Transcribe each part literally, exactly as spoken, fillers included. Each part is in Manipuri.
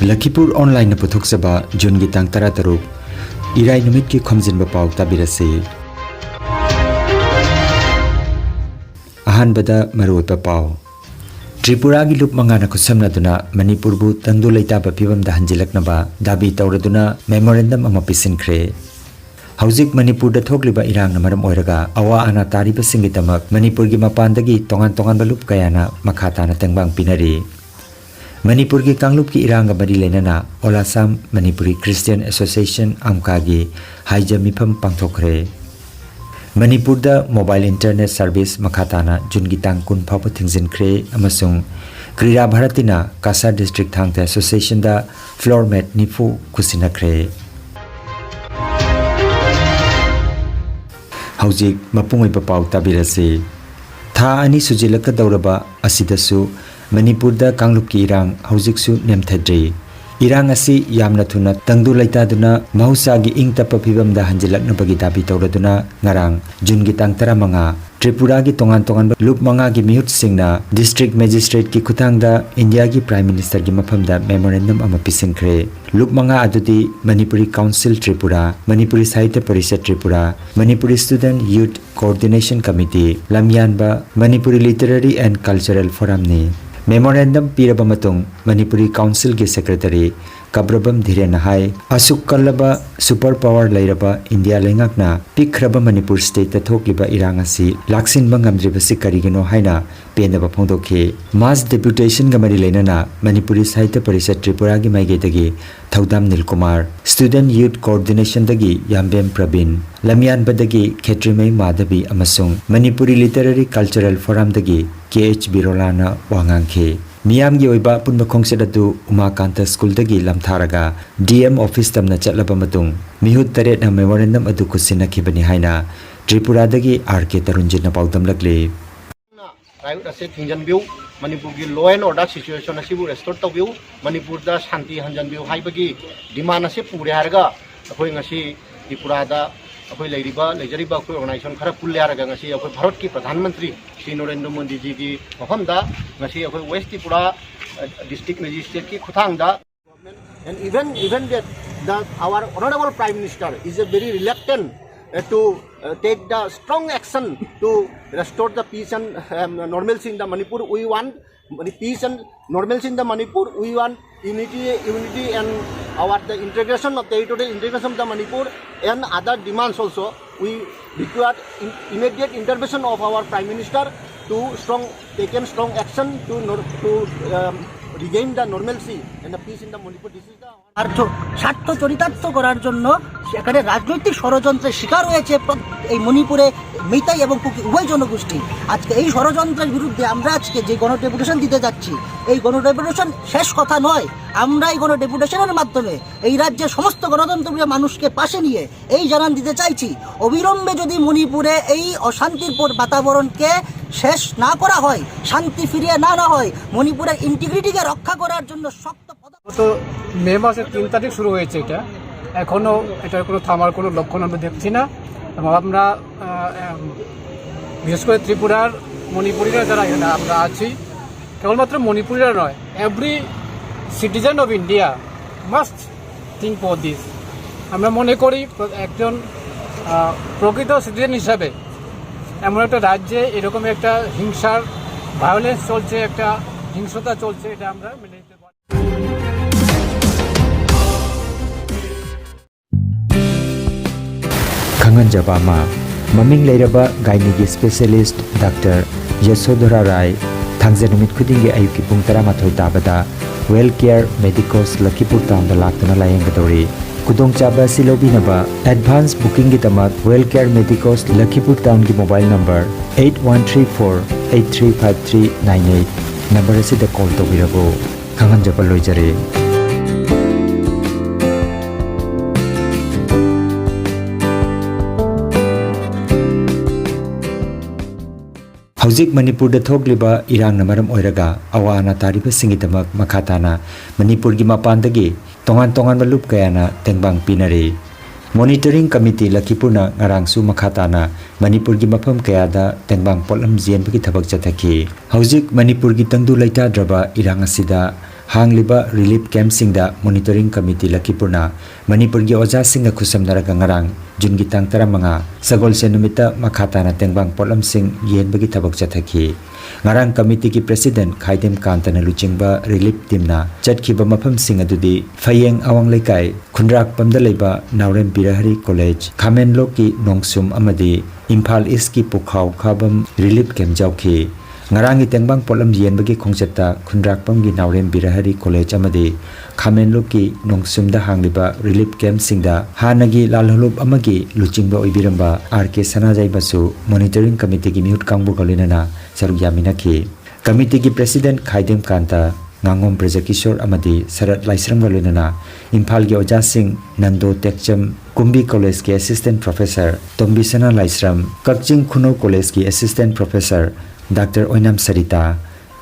ꯂꯈꯤꯄꯨꯔ ꯑꯣꯟꯂꯥꯏꯟꯅ ꯄꯨꯊꯣꯛꯆꯕ ꯖꯨꯟꯒꯤ ꯇꯥꯡ ꯇꯔꯥꯇꯔꯨꯛ, ꯏꯔꯥꯏ ꯅꯨꯃꯤꯠꯀꯤ ꯈꯣꯝꯖꯤꯟꯕ ꯄꯥꯎ ꯇꯥꯕꯤꯔꯁꯤ꯫ ꯑꯍꯥꯟꯕꯗ ꯃꯔꯨꯑꯣꯏꯕ ꯄꯥꯎ꯫ ꯇ꯭ꯔꯤꯄꯨꯔꯥꯒꯤ ꯂꯨꯞ ꯃꯉꯥꯅ ꯈꯨꯠꯁꯝꯅꯗꯨꯅ ꯃꯅꯤꯄꯨꯔꯕꯨ ꯇꯪꯗꯨ ꯂꯩꯇꯥꯕ ꯐꯤꯕꯝꯗ ꯍꯟꯖꯤꯜꯂꯛꯅꯕ ꯗꯥꯕꯤ ꯇꯧꯔꯗꯨꯅ memorandum ꯑꯃ ꯄꯤꯁꯤꯟꯈ꯭ꯔꯦ꯫ ꯍꯧꯖꯤꯛ ꯃꯅꯤꯄꯨꯔꯗ ꯊꯣꯛꯂꯤꯕ ꯏꯔꯥꯡꯅ ꯃꯔꯝ ꯑꯣꯏꯔꯒ ꯑꯋꯥ ꯑꯅꯥ ꯇꯥꯔꯤꯕꯁꯤꯡꯒꯤꯗꯃꯛ ꯃꯅꯤꯄꯨꯔꯒꯤ ꯃꯄꯥꯟꯗꯒꯤ ꯇꯣꯉꯥꯟ ꯇꯣꯉꯥꯟꯕ ꯂꯨꯞ ꯀꯌꯥꯅ ꯃꯈꯥ ꯇꯥꯅ ꯇꯦꯡꯕꯥꯡ ꯄꯤꯅꯔꯤ꯫ ꯃꯅꯤꯄꯨꯔꯒꯤ ꯀꯥꯡꯂꯨꯞꯀꯤ ꯏꯔꯥꯡꯒ ꯃꯔꯤ ꯂꯩꯅꯅ All Assam Manipuri Christian Association, ꯑꯝꯀꯥꯒꯤ ꯍꯥꯏꯖ ꯃꯤꯐꯝ ꯄꯥꯡꯊꯣꯛꯈ꯭ꯔꯦ꯫ ꯃꯅꯤꯄꯨꯔꯗ mobile internet service ꯃꯈꯥ ꯇꯥꯅ ꯖꯨꯟꯒꯤ ꯇꯥꯡ ꯀꯨꯟ ꯐꯥꯎꯕ ꯊꯤꯡꯖꯤꯟꯈ꯭ꯔꯦ ꯑꯃꯁꯨꯡ ꯀ꯭ꯔꯤꯔꯥ ꯚꯥꯔꯇꯤꯅ ꯀꯥꯁꯥꯔ district ꯊꯥꯡ ꯇꯥ associationꯗ floor mat ꯅꯤꯐꯨ ꯈꯨꯠꯁꯤꯟꯅꯈ꯭ꯔꯦ꯫ ꯍꯧꯖꯤꯛ ꯃꯄꯨꯡ ꯑꯣꯏꯕ ꯄꯥꯎ ꯇꯥꯕꯤꯔꯁꯤ꯫ ꯊꯥ ꯑꯅꯤ ꯁꯨꯖꯤꯜꯂꯛꯀꯗꯧꯔꯕ ꯑꯁꯤꯗꯁꯨ ꯃꯅꯤꯄꯨꯔꯗ ꯀꯥꯡꯂꯨꯞꯀꯤ ꯏꯔꯥꯡ ꯍꯧꯖꯤꯛꯁꯨ ꯅꯦꯝꯊꯗ꯭ꯔꯤ꯫ ꯏꯔꯥꯡ ꯑꯁꯤ ꯌꯥꯝꯅ ꯊꯨꯅ ꯇꯪꯗꯨ ꯂꯩꯇꯥꯗꯨꯅ ꯃꯍꯧꯁꯥꯒꯤ ꯏꯪ ꯇꯞꯄ ꯐꯤꯕꯝꯗ ꯍꯟꯖꯤꯜꯂꯛꯅꯕꯒꯤ ꯗꯥꯕꯤ ꯇꯧꯔꯗꯨꯅ ꯉꯔꯥꯡ ꯖꯨꯟꯒꯤ ꯇꯥꯡ ꯇꯔꯥꯃꯉꯥ ꯇ꯭ꯔꯤꯄꯨꯔꯥꯒꯤ ꯇꯣꯉꯥꯟ ꯇꯣꯉꯥꯟꯕ ꯂꯨꯞ ꯃꯉꯥꯒꯤ ꯃꯤꯍꯨꯠꯁꯤꯡꯅ district magistrateꯀꯤ ꯈꯨꯠꯊꯥꯡꯗ ꯏꯟꯗꯤꯌꯥꯒꯤ Prime Ministerꯒꯤ ꯃꯐꯝꯗ memorandum ꯑꯃ ꯄꯤꯁꯤꯟꯈ꯭ꯔꯦ꯫ ꯂꯨꯞ ꯃꯉꯥ ꯑꯗꯨꯗꯤ Manipuri Council Tripura, Manipuri Sahitya Parishad Tripura, Manipuri Student Youth Coordination Committee, ꯂꯝꯌꯥꯟꯕ Manipuri Literary and Cultural Forumꯅꯤ꯫ Memorandum ꯄꯤꯔꯕ ꯃꯇꯨꯡ Manipuri Councilꯒꯤ Secretary ꯀꯕ꯭ꯔꯕꯝ ꯙꯤꯔꯦꯟꯅ ꯍꯥꯏ, ꯑꯁꯨꯛ ꯀꯜꯂꯕ super power ꯂꯩꯔꯕ ꯏꯟꯗꯤꯌꯥ ꯂꯩꯉꯥꯛꯅ ꯄꯤꯛꯈ꯭ꯔꯕ ꯃꯅꯤꯄꯨꯔ stateꯇ ꯊꯣꯛꯂꯤꯕ ꯏꯔꯥꯡ ꯑꯁꯤ ꯂꯥꯛꯁꯤꯟꯕ ꯉꯝꯗ꯭ꯔꯤꯕꯁꯤ ꯀꯔꯤꯒꯤꯅꯣ ꯍꯥꯏꯅ ꯄꯦꯟꯗꯕ ꯐꯣꯡꯗꯣꯛꯈꯤ꯫ Mass deputationꯒ ꯃꯔꯤ ꯂꯩꯅꯅ Manipuri Sahitya Parishad Tripuraꯒꯤ ꯃꯥꯏꯀꯩꯗꯒꯤ ꯊꯧꯗꯥꯝ ꯅꯤꯜꯀꯨꯃꯥꯔ, Student Youth Coordinationꯗꯒꯤ ꯌꯥꯝꯕꯦꯝ ꯄ꯭ꯔꯕꯤꯟ, ꯂꯝꯌꯥꯟꯕꯗꯒꯤ ꯈꯦꯇ꯭ꯔꯤꯃꯌꯨꯝ ꯃꯥꯙꯕꯤ ꯑꯃꯁꯨꯡ Manipuri Literary Cultural Forumꯗꯒꯤ ꯀꯦ ꯑꯩꯆ ꯕꯤꯔꯣꯂꯥꯅ ꯋꯥ ꯉꯥꯡꯈꯤ꯫ ꯃꯤꯌꯥꯝꯒꯤ ꯑꯣꯏꯕ ꯑꯄꯨꯟꯕ ꯈꯣꯡꯆꯠ ꯑꯗꯨ ꯎꯃꯥꯀꯥꯟꯇ ꯁ꯭ꯀꯨꯜꯗꯒꯤ ꯂꯝꯊꯥꯔꯒ ꯗꯤ ꯑꯦꯝ ꯑꯣꯐꯤꯁ ꯇꯝꯅ ꯆꯠꯂꯕ ꯃꯇꯨꯡ ꯃꯤꯍꯨꯠ ꯇꯔꯦꯠꯅ memorandum ꯑꯗꯨ ꯈꯨꯠꯁꯤꯟꯅꯈꯤꯕꯅꯤ ꯍꯥꯏꯅ ꯇ꯭ꯔꯤꯄꯨꯔꯥꯗꯒꯤ ꯑꯥꯔ ꯀꯦ ꯇꯔꯨꯟꯖꯤꯠꯅ ꯄꯥꯎꯗꯝꯂꯛꯂꯤ꯫ Riot ꯑꯁꯤ ꯊꯤꯡꯖꯤꯟꯕꯤꯌꯨ, ꯃꯅꯤꯄꯨꯔꯒꯤ law and order situation ꯑꯁꯤꯕꯨ restore ꯇꯧꯕꯤꯌꯨ, ꯃꯅꯤꯄꯨꯔꯗ ꯁꯥꯟꯇꯤ ꯍꯟꯖꯤꯟꯕꯤꯌꯨ ꯍꯥꯏꯕꯒꯤ demand ꯑꯁꯤ ꯄꯨꯔꯦ ꯍꯥꯏꯔꯒ ꯑꯩꯈꯣꯏ ꯉꯁꯤ ꯇ꯭ꯔꯤꯄꯨꯔꯥꯗ ꯑꯩꯈꯣꯏ ꯂꯩꯔꯤꯕ, ꯂꯩꯖꯔꯤꯕ ꯑꯩꯈꯣꯏ organization ꯈꯔ ꯄꯨꯜꯂꯦ ꯍꯥꯏꯔꯒ ꯉꯁꯤ ꯑꯩꯈꯣꯏ ꯚꯥꯔꯠꯀꯤ ꯄ꯭ꯔꯙꯥꯟ ꯃꯟꯇ꯭ꯔꯤ ꯁ꯭ꯔꯤ ꯅꯔꯦꯟꯗ꯭ꯔ ꯃꯣꯗꯤꯖꯤꯒꯤ ꯃꯐꯝꯗ ꯉꯁꯤ ꯑꯩꯈꯣꯏ West Tripura, ꯑ, district magistrateꯀꯤ ꯈꯨꯠꯊꯥꯡꯗ And even even that, that our honorable Prime Minister is a very reluctant uh, to uh, take the strong action to restore the peace and um, normalcy in the Manipur. We want peace and normalcy in the Manipur. We want unity, unity and our the integration of territorial integration of the Manipur and other demands also. We require in, immediate intervention of our Prime Minister to strong taken strong action to nor- to um, regain the normalcy and the peace in the Manipur. This is the আর চ- স্বার্থ চরিতার্থ করার জন্য সেখানে রাজনৈতিক ষড়যন্ত্রের শিকার হয়েছে প্র- এই মণিপুরে মিতাই এবং কুকি উভয় জনগোষ্ঠী। আজকে এই ষড়যন্ত্রের বিরুদ্ধে আমরা আজকে যে গণডেপুটেশন দিতে যাচ্ছি, এই গণডেপুটেশন শেষ কথা নয়। আমরা এই গণডেপুটেশনের মাধ্যমে এই রাজ্যের সমস্ত গণতন্ত্রপ্রিয় মানুষকে পাশে নিয়ে এই জানান দিতে চাইছি, অবিলম্বে যদি মণিপুরে এই অশান্তির পর বাতাবরণকে শেষ না করা হয়, শান্তি ফিরিয়ে না আনা হয়, মণিপুরের ইন্টিগ্রিটিকে রক্ষা করার জন্য শক্ত পদক্ষেপ গত মে মাসের তিন তারিখ শুরু হয়েছে এটা। এখনও এটার কোনো থামার কোনো লক্ষণ আমরা দেখছি না। এবং আমরা আহ, এম, বিশেষ করে ত্রিপুরার মণিপুরিরা যারা এখানে আমরা আছি, কেবলমাত্র মণিপুরিরা নয়, every citizen of India must think for this. আমরা মনে করি প্র- একজন আহ, প্রকৃত সিটিজেন হিসাবে এমন একটা রাজ্যে এরকম একটা হিংসার ভায়োলেন্স চলছে, একটা হিংস্রতা চলছে, এটা আমরা মেনে নিতে পারি। ꯈꯪꯍꯟꯖꯕ ꯑꯃ, ꯃꯃꯤꯡ ꯂꯩꯔꯕ ꯒꯥꯏꯅꯤꯒꯤ ꯁ꯭ꯄꯦꯁꯤꯌꯦꯂꯤꯁ꯭ꯠ ꯗꯥꯛꯇꯔ ꯌꯁꯣꯙꯔꯥ ꯔꯥꯏ ꯊꯥꯡꯖ ꯅꯨꯃꯤꯠ ꯈꯨꯗꯤꯡꯒꯤ ꯑꯌꯨꯛꯀꯤ ꯄꯨꯡ ꯇꯔꯥꯃꯥꯊꯣꯏ ꯇꯥꯕꯗ ꯋꯦꯜ ꯀꯤꯌꯔ ꯃꯦꯗꯤꯀꯣꯁ ꯂꯈꯤꯄꯨꯔ ꯇꯥꯎꯟꯗ ꯂꯥꯛꯇꯨꯅ ꯂꯥꯌꯦꯡꯒꯗꯧꯔꯤ꯫ ꯈꯨꯗꯣꯡꯆꯥꯕ ꯑꯁꯤ ꯂꯧꯕꯤꯅꯕ ꯑꯦꯗꯚꯥꯟꯁ ꯕꯨꯀꯤꯡꯒꯤꯗꯃꯛ ꯋꯦꯜ ꯀꯤꯌꯔ ꯃꯦꯗꯤꯀꯣꯁ ꯂꯈꯤꯄꯨꯔ ꯇꯥꯎꯟꯒꯤ mobile number eight one three four eight three five three nine eight number ꯑꯁꯤꯗ ꯀꯣꯜ ꯇꯧꯕꯤꯔꯛꯎ꯫ ꯈꯪꯍꯟꯖꯕ ꯂꯣꯏꯖꯔꯦ꯫ ꯍꯧꯖꯤꯛ ꯃꯅꯤꯄꯨꯔꯗ ꯊꯣꯛꯂꯤꯕ ꯏꯔꯥꯡꯅ ꯃꯔꯝ ꯑꯣꯏꯔꯒ ꯑꯋꯥ ꯑꯅꯥ ꯇꯥꯔꯤꯕꯁꯤꯡꯒꯤꯗꯃꯛ ꯃꯈꯥ ꯇꯥꯅ ꯃꯅꯤꯄꯨꯔꯒꯤ ꯃꯄꯥꯟꯗꯒꯤ ꯇꯣꯉꯥꯟ ꯇꯣꯉꯥꯟꯕ ꯂꯨꯞ ꯀꯌꯥꯅ ꯇꯦꯡꯕꯥꯡ ꯄꯤꯅꯔꯤ꯫ ꯃꯣꯅꯤꯇꯔꯤꯡ ꯀꯃꯤꯇꯤ ꯂꯈꯤꯄꯨꯔꯅ ꯉꯔꯥꯡꯁꯨ ꯃꯈꯥ ꯇꯥꯅ ꯃꯅꯤꯄꯨꯔꯒꯤ ꯃꯐꯝ ꯀꯌꯥꯗ ꯇꯦꯡꯕꯥꯡ ꯄꯣꯠꯂꯝ ꯌꯦꯟꯕꯒꯤ ꯊꯕꯛ ꯆꯠꯊꯈꯤ꯫ ꯍꯧꯖꯤꯛ ꯃꯅꯤꯄꯨꯔꯒꯤ ꯇꯪꯗꯨ ꯂꯩꯇꯥꯗ꯭ꯔꯕ ꯏꯔꯥꯡ ꯑꯁꯤꯗ ꯍꯥꯡꯂꯤꯕ ꯔꯤꯂꯤꯐ ꯀꯦꯝꯞꯁꯤꯡꯗ ꯃꯣꯅꯤꯇꯔꯤꯡ ꯀꯃꯤꯇꯤ ꯂꯈꯤꯄꯨꯔꯅ ꯃꯅꯤꯄꯨꯔꯒꯤ ꯑꯣꯖꯥꯁꯤꯡꯒ ꯈꯨꯠꯁꯝꯅꯔꯒ ꯉꯔꯥꯡ ꯖꯨꯟꯒꯤ ꯇꯥꯡ ꯇꯔꯥꯃꯉꯥ ꯁꯒꯣꯜꯁꯦꯟ ꯅꯨꯃꯤꯠꯇ ꯃꯈꯥ ꯇꯥꯅ ꯇꯦꯡꯕꯥꯡ ꯄꯣꯠꯂꯝꯁꯤꯡ ꯌꯦꯟꯕꯒꯤ ꯊꯕꯛ ꯆꯠꯊꯈꯤ꯫ ꯉꯔꯥꯡ ꯀꯃꯤꯇꯤꯒꯤ ꯄ꯭ꯔꯦꯁꯤꯗꯦꯟꯠ ꯈꯥꯏꯗꯦꯝ ꯀꯥꯟꯇꯅ ꯂꯨꯆꯤꯡꯕ ꯔꯤꯂꯤꯐ ꯇꯤꯝꯅ ꯆꯠꯈꯤꯕ ꯃꯐꯝꯁꯤꯡ ꯑꯗꯨꯗꯤ ꯐꯌꯦꯡ ꯑꯋꯥꯡ ꯂꯩꯀꯥꯏ, ꯈꯨꯟꯗ꯭ꯔꯥꯛꯄꯝꯗ ꯂꯩꯕ ꯅꯥꯎꯔꯦꯝ ꯕꯤꯔꯍꯔꯤ ꯀꯣꯂꯦꯖ, ꯈꯥꯃꯦꯟꯂꯣꯛꯀꯤ ꯅꯣꯡꯁꯨꯝ ꯑꯃꯗꯤ ꯏꯝꯐꯥꯜ ꯏꯁꯀꯤ ꯄꯨꯈꯥꯎ ꯈꯥꯕꯝ ꯔꯤꯂꯤꯐ ꯀꯦꯝꯞ ꯌꯥꯎꯈꯤ꯫ ꯉꯔꯥꯡꯒꯤ ꯇꯦꯡꯕꯥꯡ ꯄꯣꯠꯂꯝ ꯌꯦꯟꯕꯒꯤ ꯈꯣꯡꯆꯠꯇ ꯈꯨꯟꯗ꯭ꯔꯥꯛꯄꯝꯒꯤ ꯅꯥꯎꯔꯦꯝ ꯕꯤꯔꯍꯔꯤ ꯀꯣꯂꯦꯖ ꯑꯃꯗꯤ ꯈꯥꯃꯦꯟꯂꯣꯛꯀꯤ ꯅꯣꯡꯁꯨꯝꯗ ꯍꯥꯡꯂꯤꯕ ꯔꯤꯂꯤꯐ ꯀꯦꯝꯞꯁꯤꯡꯗ ꯍꯥꯟꯅꯒꯤ ꯂꯥꯜꯍꯧꯂꯨꯞ ꯑꯃꯒꯤ ꯂꯨꯆꯤꯡꯕ ꯑꯣꯏꯕꯤꯔꯝꯕ ꯑꯥꯔ ꯀꯦ ꯁꯅꯥꯖꯥꯏꯕꯁꯨ ꯃꯣꯅꯤꯇꯔꯤꯡ ꯀꯃꯤꯇꯤꯒꯤ ꯃꯤꯍꯨꯠ ꯀꯥꯡꯕꯨꯒ ꯂꯣꯏꯅꯅ ꯁꯔꯨꯛ ꯌꯥꯃꯤꯟꯅꯈꯤ꯫ ꯀꯃꯤꯇꯤꯒꯤ ꯄ꯭ꯔꯦꯁꯤꯗꯦꯟꯠ ꯈꯥꯏꯗꯦꯝ ꯀꯥꯟꯇ, ꯉꯥꯉꯣꯝ ꯕ꯭ꯔꯖꯀꯤꯁꯣꯔ ꯑꯃꯗꯤ ꯁꯔꯠ ꯂꯥꯏꯁ꯭ꯔꯝꯒ ꯂꯣꯏꯅꯅ ꯏꯝꯐꯥꯜꯒꯤ ꯑꯣꯖꯥꯁꯤꯡ ꯅꯟꯗꯣ ꯇꯦꯛꯆꯝ, ꯀꯨꯝꯕꯤ ꯀꯣꯂꯦꯖꯀꯤ ꯑꯦꯁꯤꯁꯇꯦꯟꯠ ꯄ꯭ꯔꯣꯐꯦꯁꯔ ꯇꯣꯝꯕꯤꯁꯅꯥ ꯂꯥꯏꯁ꯭ꯔꯝ, ꯀꯛꯆꯤꯡ ꯈꯨꯅꯧ ꯀꯣꯂꯦꯖꯀꯤ assistant professor doctor Oinam Sarita,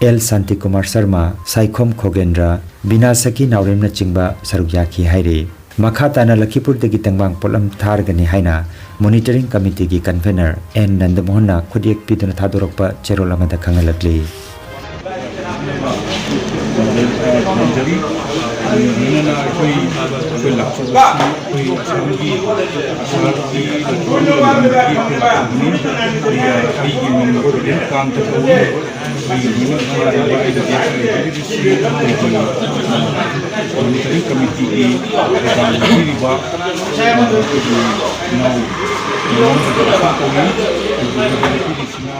L Shantikumar Sharma, Saikhom Khogendra, ꯕꯤꯅꯥ ꯁꯈꯤ ꯅꯥꯎꯔꯦꯝꯅꯆꯤꯡꯕ ꯁꯔꯨꯛ ꯌꯥꯈꯤ ꯍꯥꯏꯔꯤ꯫ ꯃꯈꯥ ꯇꯥꯅ ꯂꯈꯤꯄꯨꯔꯗꯒꯤ ꯇꯦꯡꯕꯥꯡ ꯄꯣꯠꯂꯝ ꯊꯥꯔꯒꯅꯤ ꯍꯥꯏꯅ ꯃꯣꯅꯤꯇꯔꯤꯡ ꯀꯃꯤꯇꯤꯒꯤ ꯀꯟꯚꯦꯅꯔ ꯑꯦꯟ ꯅꯟꯗꯃꯣꯍꯟꯅ ꯈꯨꯠꯌꯦꯛ ꯄꯤꯗꯨꯅ ꯊꯥꯗꯣꯔꯛꯄ ꯆꯦꯔꯣꯜ ꯑꯃꯗ ꯈꯪꯍꯜꯂꯛꯂꯤ꯫ ꯂꯣꯏꯅꯅ ꯑꯩꯈꯣꯏ, ꯑꯩꯈꯣꯏ ꯂꯥꯛꯆꯕꯁꯤ ꯑꯩꯈꯣꯏ ꯑꯁꯥꯝꯒꯤ ꯁꯍꯔꯒꯤ ꯂꯝꯗꯝꯗꯒꯤ ꯑꯩꯈꯣꯏ ꯂꯥꯛꯆꯕꯅꯤ꯫ ꯑꯩꯒꯤ ꯃꯤꯡ ꯀꯥꯟꯇ ꯀꯧꯏ꯫ ꯑꯩꯒꯤ ꯃꯤꯡ ꯍꯥꯏꯔꯤꯕ ꯑꯩꯒꯤ ꯗꯦꯁ ꯂꯩꯖꯔꯤꯕꯁꯤ ꯑꯩꯈꯣꯏꯒꯤ ꯃꯣꯅꯤꯇꯔꯤꯡ ꯀꯃꯤꯇꯤꯒꯤ ꯊꯧꯗꯥꯡ ꯂꯧꯕꯤꯔꯤꯕ ꯑꯩꯈꯣꯏꯒꯤ ꯏꯅꯥꯎ ꯏꯅꯥꯎ ꯀꯧꯏ꯫ ꯑꯩꯒꯤ ꯂꯩꯖꯔꯤꯕꯁꯤꯅ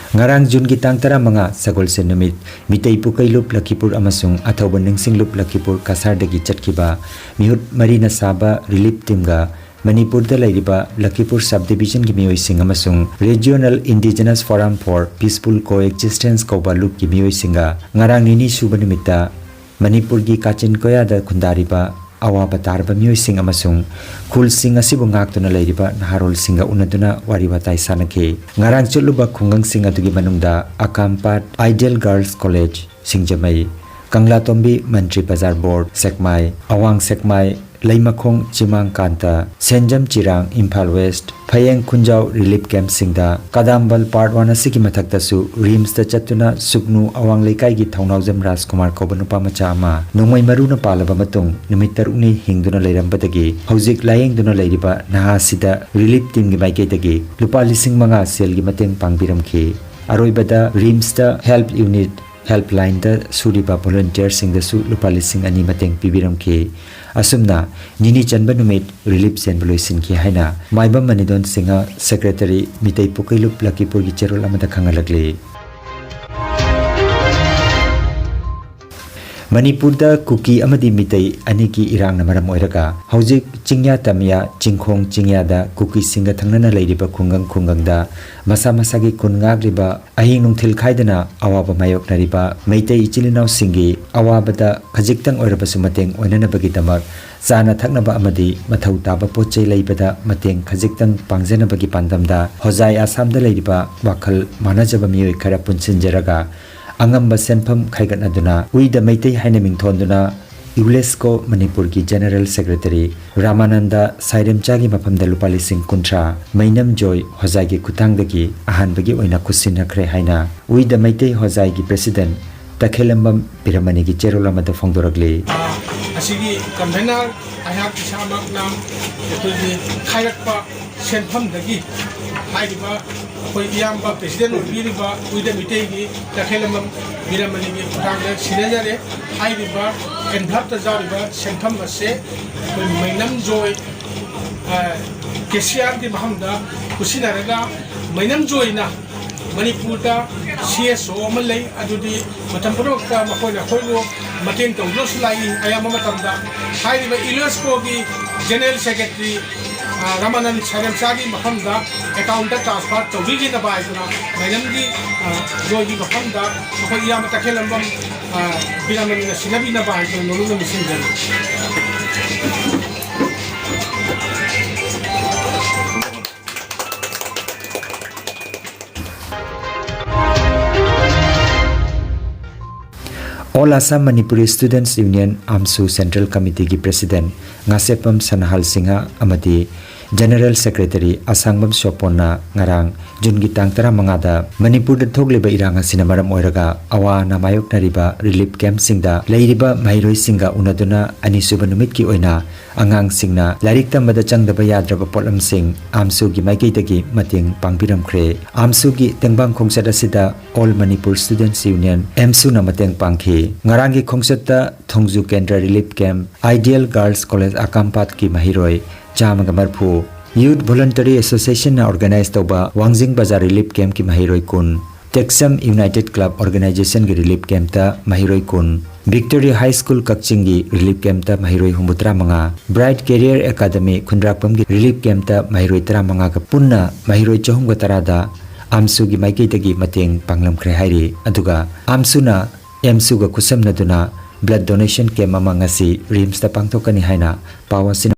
ꯉꯔꯥꯡ ꯖꯨꯟꯒꯤ ꯇꯥꯡ ꯇꯔꯥꯃꯉꯥ, ꯁꯒꯣꯜꯁꯦꯟ ꯅꯨꯃꯤꯠ, ꯃꯤꯇꯩ ꯄꯨꯀꯩ ꯂꯨꯞ ꯂꯈꯤꯄꯨꯔ ꯑꯃꯁꯨꯡ ꯑꯊꯧꯕ ꯅꯤꯡꯁꯤꯡ ꯂꯨꯞ ꯂꯈꯤꯄꯨꯔ ꯀꯁꯥꯔꯗꯒꯤ ꯆꯠꯈꯤꯕ ꯃꯤꯍꯨꯠ ꯃꯔꯤꯅ ꯁꯥꯕ ꯔꯤꯂꯤꯐ ꯇꯤꯝꯒ ꯃꯅꯤꯄꯨꯔꯗ ꯂꯩꯔꯤꯕ ꯂꯈꯤꯄꯨꯔ ꯁꯕ ꯗꯤꯕꯤꯖꯟꯒꯤ ꯃꯤꯑꯣꯏꯁꯤꯡ ꯑꯃꯁꯨꯡ Regional Indigenous Forum for Peaceful Coexistence ꯀꯧꯕ ꯂꯨꯞꯀꯤ ꯃꯤꯑꯣꯏꯁꯤꯡꯒ ꯉꯔꯥꯡ ꯅꯤꯅꯤ ꯁꯨꯕ ꯅꯨꯃꯤꯠꯇ ꯃꯅꯤꯄꯨꯔꯒꯤ ꯀꯥꯆꯤꯟ ꯀꯣꯌꯥꯗ ꯈꯨꯟꯗꯥꯔꯤꯕ ꯑꯋꯥꯕ ꯇꯥꯔꯕ ꯃꯤꯑꯣꯏꯁꯤꯡ ꯑꯃꯁꯨꯡ ꯈꯨꯜꯁꯤꯡ ꯑꯁꯤꯕꯨ ꯉꯥꯛꯇꯨꯅ ꯂꯩꯔꯤꯕ ꯅꯍꯥꯔꯣꯜꯁꯤꯡꯒ ꯎꯅꯗꯨꯅ ꯋꯥꯔꯤ ꯋꯥꯇꯥꯏ ꯁꯥꯟꯅꯈꯤ꯫ ꯉꯔꯥꯡ ꯆꯠꯂꯨꯕ ꯈꯨꯡꯒꯪꯁꯤꯡ ꯑꯗꯨꯒꯤ ꯃꯅꯨꯡꯗ ꯑꯀꯥꯝꯄꯥꯠ, Ideal Girls College, ꯁꯤꯡꯖꯃꯩ, ꯀꯪꯂꯥꯇꯣꯝꯕꯤ ꯃꯟꯇ꯭ꯔꯤ ꯕꯖꯥꯔ ꯕꯣꯔꯗ, ꯁꯦꯛꯃꯥꯏ, ꯑꯋꯥꯡ ꯁꯦꯛꯃꯥꯏ, ꯂꯩꯃꯈꯣꯡ, ꯆꯤꯃꯥꯡ ꯀꯥꯟꯇ, ꯁꯦꯟꯖꯝ ꯆꯤꯔꯥꯡ, ꯏꯝꯐꯥꯜ ꯋꯦꯁ꯭ꯠ, ꯐꯌꯦꯡ ꯈꯨꯟꯖꯥꯎ ꯔꯤꯂꯤꯐ ꯀꯦꯝꯞꯁꯤꯡꯗ, ꯀꯗꯥꯝꯕꯜ ꯄꯥꯔꯠ ꯋꯥꯟ ꯑꯁꯤꯒꯤ ꯃꯊꯛꯇꯁꯨ ꯔꯤꯝꯁꯇ ꯆꯠꯇꯨꯅ ꯁꯨꯒꯅꯨ ꯑꯋꯥꯡ ꯂꯩꯀꯥꯏꯒꯤ ꯊꯧꯅꯥꯎꯖꯝ ꯔꯥꯖꯀꯨꯃꯥꯔ ꯀꯧꯕ ꯅꯨꯄꯥ ꯃꯆꯥ ꯑꯃ ꯅꯣꯡꯃꯩ ꯃꯔꯨꯅ ꯄꯥꯜꯂꯕ ꯃꯇꯨꯡ ꯅꯨꯃꯤꯠ ꯇꯔꯨꯛꯅꯤ ꯍꯤꯡꯗꯨꯅ ꯂꯩꯔꯝꯕꯗꯒꯤ ꯍꯧꯖꯤꯛ ꯂꯥꯌꯦꯡꯗꯨꯅ ꯂꯩꯔꯤꯕ ꯅꯍꯥ ꯑꯁꯤꯗ ꯔꯤꯂꯤꯐ ꯇꯤꯝꯒꯤ ꯃꯥꯏꯀꯩꯗꯒꯤ ꯂꯨꯄꯥ ꯂꯤꯁꯤꯡ ꯃꯉꯥ ꯁꯦꯜꯒꯤ ꯃꯇꯦꯡ ꯄꯥꯡꯕꯤꯔꯝꯈꯤ꯫ ꯑꯔꯣꯏꯕꯗ ꯔꯤꯝꯁꯇ ꯍꯦꯜꯞ ꯌꯨꯅꯤꯠ ꯍꯦꯜꯞꯂꯥꯏꯟꯗ ꯁꯨꯔꯤꯕ ꯚꯣꯂꯨꯟꯇꯤꯌꯔꯁꯤꯡꯗꯁꯨ ꯂꯨꯄꯥ ꯂꯤꯁꯤꯡ ꯑꯅꯤ ꯃꯇꯦꯡ ꯄꯤꯕꯤꯔꯝꯈꯤ꯫ ꯑꯁꯨꯝꯅ ꯅꯤꯅꯤ ꯆꯟꯕ ꯅꯨꯃꯤꯠ ꯔꯤꯂꯤꯐ ꯆꯦꯟꯕ ꯂꯣꯏꯁꯤꯟꯈꯤ ꯍꯥꯏꯅ ꯃꯥꯏꯕꯝ ꯃꯅꯤꯗꯣꯟ ꯁꯤꯡꯍ, ꯁꯦꯀ꯭ꯔꯦꯇꯔꯤ, ꯃꯤꯇꯩ ꯄꯨꯀꯩꯂꯨꯞ ꯂꯛꯈꯤꯄꯨꯔꯒꯤ ꯆꯦꯔꯣꯜ ꯑꯃꯗ ꯈꯪꯍꯜꯂꯛꯂꯤ꯫ ꯃꯅꯤꯄꯨꯔꯗ ꯀꯨꯀꯤ ꯑꯃꯗꯤ ꯃꯤꯇꯩ ꯑꯅꯤꯒꯤ ꯏꯔꯥꯡꯅ ꯃꯔꯝ ꯑꯣꯏꯔꯒ ꯍꯧꯖꯤꯛ ꯆꯤꯡꯌꯥ ꯇꯝꯌꯥ, ꯆꯤꯡꯈꯣꯡ ꯆꯤꯡꯌꯥꯗ ꯀꯨꯀꯤꯁꯤꯡꯒ ꯊꯪꯅꯅ ꯂꯩꯔꯤꯕ ꯈꯨꯡꯒꯪ ꯈꯨꯡꯒꯪꯗ ꯃꯁꯥ ꯃꯁꯥꯒꯤ ꯈꯨꯟ ꯉꯥꯛꯂꯤꯕ, ꯑꯍꯤꯡ ꯅꯨꯡꯊꯤꯜ ꯈꯥꯏꯗꯅ ꯑꯋꯥꯕ ꯃꯥꯌꯣꯛꯅꯔꯤꯕ ꯃꯩꯇꯩ ꯏꯆꯤꯜ ꯏꯅꯥꯎꯁꯤꯡꯒꯤ ꯑꯋꯥꯕꯗ ꯈꯖꯤꯛꯇꯪ ꯑꯣꯏꯔꯕꯁꯨ ꯃꯇꯦꯡ ꯑꯣꯏꯅꯅꯕꯒꯤꯗꯃꯛ ꯆꯥꯅ ꯊꯛꯅꯕ ꯑꯃꯗꯤ ꯃꯊꯧ ꯇꯥꯕ ꯄꯣꯠ ꯆꯩ ꯂꯩꯕꯗ ꯃꯇꯦꯡ ꯈꯖꯤꯛꯇꯪ ꯄꯥꯡꯖꯅꯕꯒꯤ ꯄꯥꯟꯗꯝꯗ ꯍꯣꯖꯥꯏ ꯑꯁꯥꯝꯗ ꯂꯩꯔꯤꯕ ꯋꯥꯈꯜ ꯃꯥꯟꯅꯖꯕ ꯃꯤꯑꯣꯏ ꯈꯔ ꯄꯨꯟꯁꯤꯟꯖꯔꯒ ꯑꯉꯝꯕ ꯁꯦꯟꯐꯝ ꯈꯥꯏꯒꯠꯅꯗꯨꯅ We the Meitei ꯍꯥꯏꯅ ꯃꯤꯡꯊꯣꯟꯗꯨꯅ ꯌꯨꯂꯦꯁꯀꯣ ꯃꯅꯤꯄꯨꯔꯒꯤ ꯖꯦꯅꯔꯦꯜ ꯁꯦꯀ꯭ꯔꯦꯇꯔꯤ ꯔꯥꯃꯥꯅꯟꯗ ꯁꯥꯏꯔꯦꯝꯆꯥꯒꯤ ꯃꯐꯝꯗ ꯂꯨꯄꯥ ꯂꯤꯁꯤꯡ ꯀꯨꯟꯊ꯭ꯔꯥ, ꯃꯩꯅꯝ ꯖꯣꯏ ꯍꯣꯖꯥꯏꯒꯤ ꯈꯨꯠꯊꯥꯡꯗꯒꯤ ꯑꯍꯥꯟꯕꯒꯤ ꯑꯣꯏꯅ ꯈꯨꯠꯁꯤꯟꯅꯈ꯭ꯔꯦ ꯍꯥꯏꯅ We the Meitei ꯍꯣꯖꯥꯏꯒꯤ ꯄ꯭ꯔꯦꯁꯤꯗꯦꯟꯠ ꯇꯈꯦꯂꯝꯕꯝ ꯄꯤꯔꯃꯅꯤꯒꯤ ꯆꯦꯔꯣꯜ ꯑꯃꯗ ꯐꯣꯡꯗꯣꯔꯛꯂꯤ꯫ ꯑꯁꯤꯒꯤ ꯀꯟꯚꯦꯅꯔ ꯑꯩꯍꯥꯛ ꯏꯁꯥꯃꯛꯅ ꯑꯩꯈꯣꯏꯒꯤ ꯈꯥꯏꯔꯛꯄ ꯁꯦꯟꯐꯝꯗꯒꯤ ꯍꯥꯏꯔꯤꯕ ꯑꯩꯈꯣꯏ ꯏꯌꯥꯝꯕ ꯄ꯭ꯔꯦꯁꯤꯗꯦꯟꯠ ꯑꯣꯏꯕꯤꯔꯤꯕ We the ꯃꯤꯇꯩꯒꯤ ꯇꯈꯦꯂꯝꯕꯝ ꯕꯤꯔꯃꯅꯤꯒꯤ ꯈꯨꯠꯊꯥꯡꯗ ꯁꯤꯟꯅꯖꯔꯦ꯫ ꯍꯥꯏꯔꯤꯕ ꯑꯦꯟꯚꯂꯞꯇ ꯌꯥꯎꯔꯤꯕ ꯁꯦꯟꯐꯝ ꯑꯁꯦ ꯑꯩꯈꯣꯏ ꯃꯩꯅꯝ ꯖꯣꯏ, ꯑ, ꯀꯦꯁꯤꯌꯥꯔꯒꯤ ꯃꯐꯝꯗ ꯈꯨꯠꯁꯤꯟꯅꯔꯒ ꯃꯩꯅꯝ ꯖꯣꯏꯅ ꯃꯅꯤꯄꯨꯔꯗ ꯁꯤ ꯑꯦꯁ ꯑꯣ ꯑꯃ ꯂꯩ, ꯑꯗꯨꯗꯤ ꯃꯇꯝ ꯄꯨꯝꯅꯃꯛꯇ ꯃꯈꯣꯏꯅ ꯑꯩꯈꯣꯏꯕꯨ ꯃꯇꯦꯡ ꯇꯧꯗꯨꯅꯁꯨ ꯂꯥꯛꯏ꯫ ꯑꯌꯥꯝꯕ ꯃꯇꯝꯗ ꯍꯥꯏꯔꯤꯕ ꯌꯨꯂꯦꯁꯀꯣꯒꯤ ꯖꯦꯅꯔꯦꯜ ꯁꯦꯀ꯭ꯔꯦꯇꯔꯤ, ꯑ, ꯔꯥꯃꯥꯅꯟ ꯁꯥꯏꯔꯦꯝꯆꯥꯒꯤ ꯃꯐꯝꯗ ꯑꯦꯀꯥꯎꯟꯗ ꯇ꯭ꯔꯥꯟꯁꯐꯔ ꯇꯧꯕꯤꯈꯤꯅꯕ ꯍꯥꯏꯗꯨꯅ ꯃꯩꯅꯝꯒꯤ, ꯑ, ꯖꯣꯏꯒꯤ ꯃꯐꯝꯗ ꯑꯩꯈꯣꯏ ꯏꯌꯥꯝꯕ ꯇꯈꯦꯜꯂꯝꯕꯝ, ꯑ, ꯕꯤꯔꯃꯅꯤꯅ ꯁꯤꯟꯅꯕꯤꯅꯕ ꯍꯥꯏꯗꯨꯅ ꯅꯣꯂꯨꯛꯅ ꯅꯤꯡꯁꯤꯡꯖꯔꯤ꯫ All Assam Manipuri Students Union, AMSU, Central Committeeꯒꯤ President Ngasheppam ꯁꯅꯥꯍꯜ Singh ꯑꯃꯗꯤ General Secretary ꯑꯁꯥꯡꯕꯝ ꯁꯣꯄꯣꯟꯅ ꯉꯔꯥꯡ ꯖꯨꯟꯒꯤ ꯇꯥꯡ ꯇꯔꯥꯃꯉꯥꯗ ꯃꯅꯤꯄꯨꯔꯗ ꯊꯣꯛꯂꯤꯕ ꯏꯔꯥꯡ ꯑꯁꯤꯅ ꯃꯔꯝ ꯑꯣꯏꯔꯒ ꯑꯋꯥ ꯑꯅꯥ ꯃꯥꯌꯣꯛꯅꯔꯤꯕ relief campꯁꯤꯡꯗ ꯂꯩꯔꯤꯕ ꯃꯍꯩꯔꯣꯏꯁꯤꯡꯒ ꯎꯅꯗꯨꯅ ꯑꯅꯤꯁꯨꯕ ꯅꯨꯃꯤꯠꯀꯤ ꯑꯣꯏꯅ ꯑꯉꯥꯡꯁꯤꯡꯅ ꯂꯥꯏꯔꯤꯛ ꯇꯝꯕꯗ ꯆꯪꯗꯕ ꯌꯥꯗ꯭ꯔꯕ ꯄꯣꯠꯂꯝꯁꯤꯡ AMSUꯒꯤ ꯃꯥꯏꯀꯩꯗꯒꯤ ꯃꯇꯦꯡ ꯄꯥꯡꯕꯤꯔꯝꯈ꯭ꯔꯦ꯫ AMSUꯒꯤ ꯇꯦꯡꯕꯥꯡ ꯈꯣꯡꯆꯠ ꯑꯁꯤꯗ All Manipur Students Union, AMSUꯅ ꯃꯇꯦꯡ ꯄꯥꯡꯈꯤ꯫ ꯉꯔꯥꯡꯒꯤ ꯈꯣꯡꯆꯠꯇ ꯊꯣꯡꯖꯨ ꯀꯦꯟꯗ꯭ꯔ relief camp, Ideal Girls College ꯑꯀꯥꯝꯄꯥꯠꯀꯤ ꯃꯍꯩꯔꯣꯏ ꯆꯥꯝꯃꯒ ꯃꯔꯤꯐꯨ, Youth Voluntary Associationꯅ organize ꯇꯧꯕ ꯋꯥꯡꯖꯤꯡ ꯕꯖꯥꯔ relief campꯀꯤ ꯃꯍꯩꯔꯣꯏ ꯀꯨꯟ, ꯇꯦꯛꯁꯝ United Club Organizationꯒꯤ relief campꯇ ꯃꯍꯩꯔꯣꯏ ꯀꯨꯟ, Victory High School ꯀꯛꯆꯤꯡꯒꯤ relief campꯇ ꯃꯍꯩꯔꯣꯏ ꯍꯨꯝꯐꯨꯇꯔꯥ ꯃꯉꯥ, Bright Career Academy ꯈꯨꯟꯗ꯭ꯔꯥꯛꯄꯝꯒꯤ relief campꯇ ꯃꯍꯩꯔꯣꯏ ꯇꯔꯥꯃꯉꯥꯒ ꯄꯨꯟꯅ ꯃꯍꯩꯔꯣꯏ ꯆꯍꯨꯝꯒ ꯇꯔꯥꯗ AMSUꯒꯤ ꯃꯥꯏꯀꯩꯗꯒꯤ ꯃꯇꯦꯡ ꯄꯥꯡꯂꯝꯈ꯭ꯔꯦ ꯍꯥꯏꯔꯤ꯫ ꯑꯗꯨꯒ AMSUꯅ AMSUꯒ ꯈꯨꯠꯁꯝꯅꯗꯨꯅ blood donation camp ꯑꯃ ꯉꯁꯤ RIMSꯇ ꯄꯥꯡꯊꯣꯛꯀꯅꯤ ꯍꯥꯏꯅ ꯄꯥꯎ ꯑꯁꯤꯅ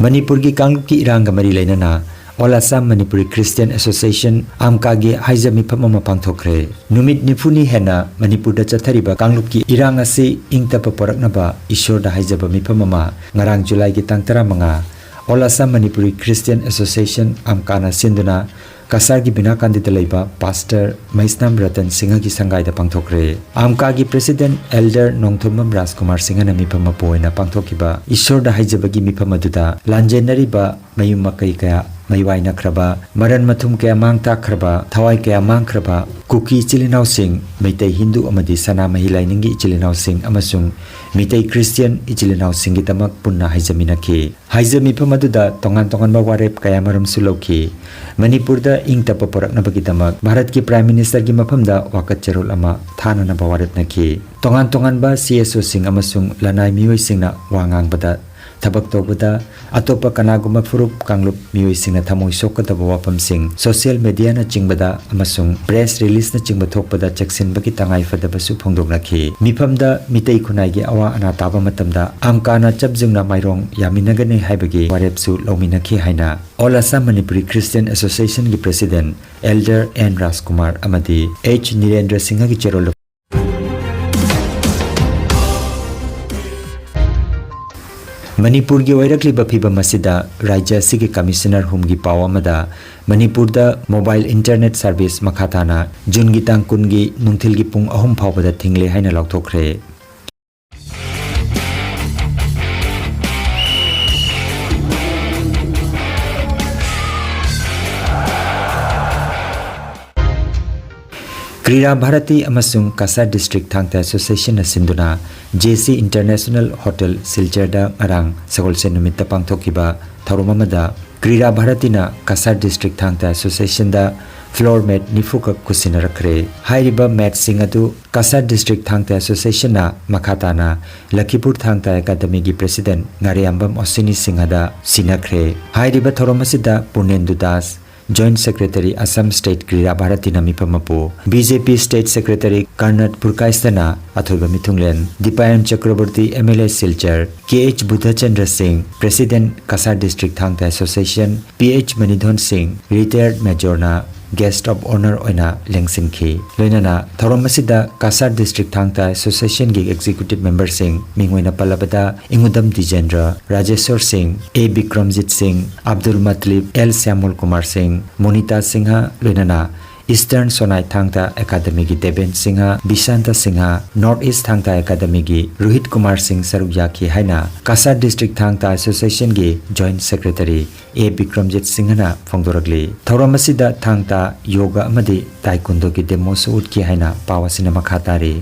ꯃꯅꯤꯄꯨꯔꯒꯤ ꯀꯥꯡꯂꯨꯞꯀꯤ ꯏꯔꯥꯡꯒ ꯃꯔꯤ ꯂꯩꯅꯅ All Assam Manipuri Christian Association, AMCAꯒꯤ ꯍꯥꯏꯖ ꯃꯤꯐꯝ ꯑꯃ ꯄꯥꯡꯊꯣꯛꯈ꯭ꯔꯦ꯫ ꯅꯨꯃꯤꯠ ꯅꯤꯐꯨꯅꯤ ꯍꯦꯟꯅ ꯃꯅꯤꯄꯨꯔꯗ ꯆꯠꯊꯔꯤꯕ ꯀꯥꯡꯂꯨꯞꯀꯤ ꯏꯔꯥꯡ ꯑꯁꯤ ꯏꯪ ꯇꯞꯄ ꯄꯣꯔꯛꯅꯕ ꯏꯁꯣꯔꯗ ꯍꯥꯏꯖꯕ ꯃꯤꯐꯝ ꯑꯃ ꯉꯔꯥꯡ ꯖꯨꯂꯥꯏꯒꯤ ꯇꯥꯡ ꯇꯔꯥꯃꯉꯥ All Assam Manipuri Christian Association, AMCAꯅ ꯁꯤꯟꯗꯨꯅ ꯀꯁꯥꯔꯒꯤ ꯕꯤꯅꯥꯀꯥꯟꯗꯤꯗ ꯂꯩꯕ Pastor ꯃꯩꯁꯅꯥꯝ ꯔꯇꯟ ꯁꯤꯡꯍꯒꯤ ꯁꯪꯒꯥꯏꯗ ꯄꯥꯡꯊꯣꯛꯈ꯭ꯔꯦ꯫ AMCAꯒꯤ President Elder ꯅꯣꯡꯊꯣꯝꯕꯝ ꯔꯥꯖꯀꯨꯃꯥꯔ ꯁꯤꯡꯍꯅ ꯃꯤꯐꯝ ꯃꯄꯨ ꯑꯣꯏꯅ ꯄꯥꯡꯊꯣꯛꯈꯤꯕ ꯏꯁꯣꯔꯗ ꯍꯥꯏꯖꯕꯒꯤ ꯃꯤꯐꯝ ꯑꯗꯨꯗ ꯂꯥꯟꯖꯦꯟꯅꯔꯤꯕ ꯃꯌꯨꯝ ꯃꯀꯩ ꯀꯌꯥ ꯃꯩ ꯋꯥꯏꯅꯈ꯭ꯔꯕ, ꯃꯔꯟ ꯃꯊꯨꯝ ꯀꯌꯥ ꯃꯥꯡ ꯇꯥꯛꯈ꯭ꯔꯕ, ꯊꯋꯥꯏ ꯀꯌꯥ ꯃꯥꯡꯈ꯭ꯔꯕ ꯀꯨꯀꯤ ꯏꯆꯤꯜ ꯏꯅꯥꯎꯁꯤꯡ, ꯃꯩꯇꯩ ꯍꯤꯟꯗꯨ ꯑꯃꯗꯤ ꯁꯅꯥꯃꯍꯤ ꯂꯥꯏꯅꯤꯡꯒꯤ ꯏꯆꯤꯜ ꯏꯅꯥꯎꯁꯤꯡ ꯑꯃꯁꯨꯡ ꯃꯤꯇꯩ ꯈ꯭ꯔꯤꯁꯇꯤꯌꯟ ꯏꯆꯤꯜ ꯏꯅꯥꯎꯁꯤꯡꯒꯤꯗꯃꯛ ꯄꯨꯟꯅ ꯍꯥꯏꯖꯃꯤꯟꯅꯈꯤ꯫ ꯍꯥꯏꯖ ꯃꯤꯐꯝ ꯑꯗꯨꯗ ꯇꯣꯉꯥꯟ ꯇꯣꯉꯥꯟꯕ ꯋꯥꯔꯦꯞ ꯀꯌꯥꯃꯔꯨꯝꯁꯨ ꯂꯧꯈꯤ꯫ ꯃꯅꯤꯄꯨꯔꯗ ꯏꯪ ꯇꯞꯄ ꯄꯨꯔꯛꯅꯕꯒꯤꯗꯃꯛ ꯚꯥꯔꯠꯀꯤ Prime Ministerꯒꯤ ꯃꯐꯝꯗ ꯋꯥꯀꯠ ꯆꯔꯣꯜ ꯑꯃ ꯊꯥꯅꯅꯕ ꯋꯥꯔꯦꯞꯅꯈꯤ꯫ ꯇꯣꯉꯥꯟ ꯇꯣꯉꯥꯟꯕ CSOꯁꯤꯡ ꯑꯃꯁꯨꯡ ꯂꯅꯥꯏ ꯃꯤꯑꯣꯏꯁꯤꯡꯅ ꯋꯥ ꯉꯥꯡꯕꯗ ꯊꯕꯛ ꯇꯧꯕꯗ ꯑꯇꯣꯞꯄ ꯀꯅꯥꯒꯨꯝꯕ ꯐꯨꯔꯨꯞ ꯀꯥꯡꯂꯨꯞ ꯃꯤꯑꯣꯏꯁꯤꯡꯅ ꯊꯃꯣꯏ ꯁꯣꯛꯀꯗꯕ ꯋꯥꯐꯝꯁꯤꯡ, social media ꯅꯆꯤꯡꯕꯗ ꯑꯃꯁꯨꯡ press release ꯅꯆꯤꯡꯕ ꯊꯣꯛꯄꯗ ꯆꯦꯛꯁꯤꯟꯕꯒꯤ ꯇꯉꯥꯏ ꯐꯗꯕꯁꯨ ꯐꯣꯡꯗꯣꯛꯅꯈꯤ꯫ ꯃꯤꯐꯝꯗ ꯃꯤꯇꯩ ꯈꯨꯟꯅꯥꯏꯒꯤ ꯑꯋꯥ ꯑꯅꯥ ꯇꯥꯕ ꯃꯇꯝꯗ ꯑꯝꯀꯥꯅ ꯆꯞ ꯌꯨꯡꯅ ꯃꯥꯏꯔꯣꯡ ꯌꯥꯃꯤꯟꯅꯒꯅꯤ ꯍꯥꯏꯕꯒꯤ ꯋꯥꯔꯦꯞꯁꯨ ꯂꯧꯃꯤꯟꯅꯈꯤ ꯍꯥꯏꯅ All Assam Manipuri Christian Association ꯒꯤ president Elder N ꯔꯥꯖꯀꯨꯃꯥꯔ ꯑꯃꯗꯤ H ꯅꯤꯔꯦꯟꯗ꯭ꯔ ꯁꯤꯡꯍꯒꯤ ꯆꯦꯔꯣꯜꯗ ꯃꯅꯤꯄꯨꯔꯒꯤ ꯑꯣꯏꯔꯛꯂꯤꯕ ꯐꯤꯕꯝ ꯑꯁꯤꯗ ꯔꯥꯖ꯭ꯌ ꯑꯁꯤꯒꯤ commissioner ꯍꯨꯝꯒꯤ ꯄꯥꯎ ꯑꯃꯗ ꯃꯅꯤꯄꯨꯔꯗ mobile internet service ꯃꯈꯥ ꯇꯥꯅ ꯖꯨꯟꯒꯤ ꯇꯥꯡ ꯀꯨꯟꯒꯤ ꯅꯨꯡꯊꯤꯜꯒꯤ ꯄꯨꯡ ꯑꯍꯨꯝ ꯐꯥꯎꯕꯗ ꯊꯤꯡꯂꯦ ꯍꯥꯏꯅ ꯂꯥꯎꯊꯣꯛꯈ꯭ꯔꯦ꯫ ꯀ꯭ꯔꯤꯔꯥ ꯚꯥꯔꯇꯤ ꯑꯃꯁꯨꯡ ꯀꯁꯥꯔ ꯗꯤꯁꯇ꯭ꯔꯤꯛ ꯊꯥꯡ ꯇꯥ ꯑꯦꯁꯣꯁꯤꯌꯦꯁꯟꯅ ꯁꯤꯟꯗꯨꯅ ꯖꯦ ꯁꯤ ꯏꯟꯇꯔꯅꯦꯁꯅꯦꯜ ꯍꯣꯇꯦꯜ ꯁꯤꯜꯆꯔꯗ ꯉꯔꯥꯡ ꯁꯒꯣꯜꯁꯦꯟ ꯅꯨꯃꯤꯠꯇ ꯄꯥꯡꯊꯣꯛꯈꯤꯕ ꯊꯧꯔꯝ ꯑꯃꯗ ꯀ꯭ꯔꯤꯔꯥ ꯚꯥꯔꯇꯤꯅ ꯀꯁꯥꯔ ꯗꯤꯁꯇ꯭ꯔꯤꯛ ꯊꯥꯡ ꯇꯥ ꯑꯦꯁꯣꯁꯤꯌꯦꯁꯟꯗ floor mat ꯅꯤꯐꯨꯈꯛ ꯈꯨꯠꯁꯤꯟꯅꯔꯛꯈ꯭ꯔꯦ꯫ ꯍꯥꯏꯔꯤꯕ matꯁꯤꯡ ꯑꯗꯨ ꯀꯁꯥꯔ ꯗꯤꯁꯇ꯭ꯔꯤꯛ ꯊꯥꯡ ꯇꯥ ꯑꯦꯁꯣꯁꯤꯌꯦꯁꯟꯅ ꯃꯈꯥ ꯇꯥꯅ ꯂꯈꯤꯄꯨꯔ ꯊꯥꯡ ꯇꯥ ꯑꯦꯀꯥꯗꯃꯤꯒꯤ president ꯉꯥꯔꯤꯌꯥꯝꯕꯝ ꯑꯣꯁꯤꯅꯤ ꯁꯤꯡꯍꯗ ꯁꯤꯟꯅꯈ꯭ꯔꯦ꯫ ꯍꯥꯏꯔꯤꯕ ꯊꯧꯔꯝ ꯑꯁꯤꯗ ꯄꯨꯔꯅꯦꯟꯗꯨ Das, Joint Secretary Assam State ꯀ꯭ꯔꯤꯔꯥ ꯚꯥꯔꯇꯤꯅ ꯃꯤꯐꯝ ꯃꯄꯨ, B J P State Secretary ꯀꯔꯅꯠ ꯄꯨꯔꯀꯥꯏꯁꯇꯅ ꯑꯊꯣꯏꯕ ꯃꯤꯊꯨꯡꯂꯦꯟ, Dipayan Chakraborty M L A Silchar, K H Buddhachandra Singh, President Cachar district ꯊꯥꯡ ꯇꯥ ꯑꯦꯁꯣꯁꯤꯌꯦꯁꯟ, ꯄꯤ ꯑꯩꯆ ꯃꯅꯤꯙꯣꯟ ꯁꯤꯡ, retired majorꯅ guest of honour ꯑꯣꯏꯅ ꯂꯦꯡꯁꯤꯟꯈꯤ꯫ ꯂꯣꯏꯅꯅ ꯊꯧꯔꯝ ꯑꯁꯤꯗ ꯀꯁꯥꯔ ꯗꯤꯁꯇ꯭ꯔꯤꯛ ꯊꯥꯡ ꯇꯥ ꯑꯦꯁꯣꯁꯤꯌꯦꯁꯟꯒꯤ executive memberꯁꯤꯡ ꯃꯤꯡ ꯑꯣꯏꯅ ꯄꯜꯂꯕꯗ ꯏꯉꯨꯗꯝ ꯗꯤꯖꯦꯟꯗ꯭ꯔ, ꯔꯥꯖꯦꯁꯣꯔ ꯁꯤꯡ, ꯑꯦ ꯕꯤꯀ꯭ꯔꯝꯖꯤꯠ ꯁꯤꯡ, ꯑꯕꯗꯨꯜ ꯃꯇꯂꯤꯕ, ꯑꯦꯜ ꯁ꯭ꯌꯥꯃꯣꯜ ꯀꯨꯃꯥꯔ ꯁꯤꯡ, ꯃꯣꯅꯤꯇꯥ ꯁꯤꯡꯍ, ꯂꯣꯏꯅꯅ Eastern ꯁꯣꯅꯥꯏ ꯊꯥꯡ ꯇꯥ ꯑꯦꯀꯥꯗꯃꯤꯒꯤ ꯗꯦꯕꯦꯟ ꯁꯤꯡꯍ, ꯕꯤꯁꯥꯟꯇ ꯁꯤꯡꯍ, North East ꯊꯥꯡ ꯇꯥ ꯑꯦꯀꯥꯗꯃꯤꯒꯤ ꯔꯣꯍꯤꯠ ꯀꯨꯃꯥꯔ ꯁꯤꯡ ꯁꯔꯨꯛ ꯌꯥꯈꯤ ꯍꯥꯏꯅ ꯀꯁꯥꯔ ꯗꯤꯁꯇ꯭ꯔꯤꯛ ꯊꯥꯡ ꯇꯥ ꯑꯦꯁꯣꯁꯤꯌꯦꯁꯟꯒꯤ Joint Secretary ꯑꯦ ꯕꯤꯀ꯭ꯔꯝꯖꯤꯠ ꯁꯤꯡꯍꯅ ꯐꯣꯡꯗꯣꯔꯛꯂꯤ꯫ ꯊꯧꯔꯝ ꯑꯁꯤꯗ ꯊꯥꯡ ꯇꯥ, ꯌꯣꯒ ꯑꯃꯗꯤ ꯇꯥꯏꯀꯨꯟꯗꯣꯒꯤ demoꯁꯨ ꯎꯠꯈꯤ ꯍꯥꯏꯅ ꯄꯥꯎ ꯑꯁꯤꯅ ꯃꯈꯥ ꯇꯥꯔꯤ꯫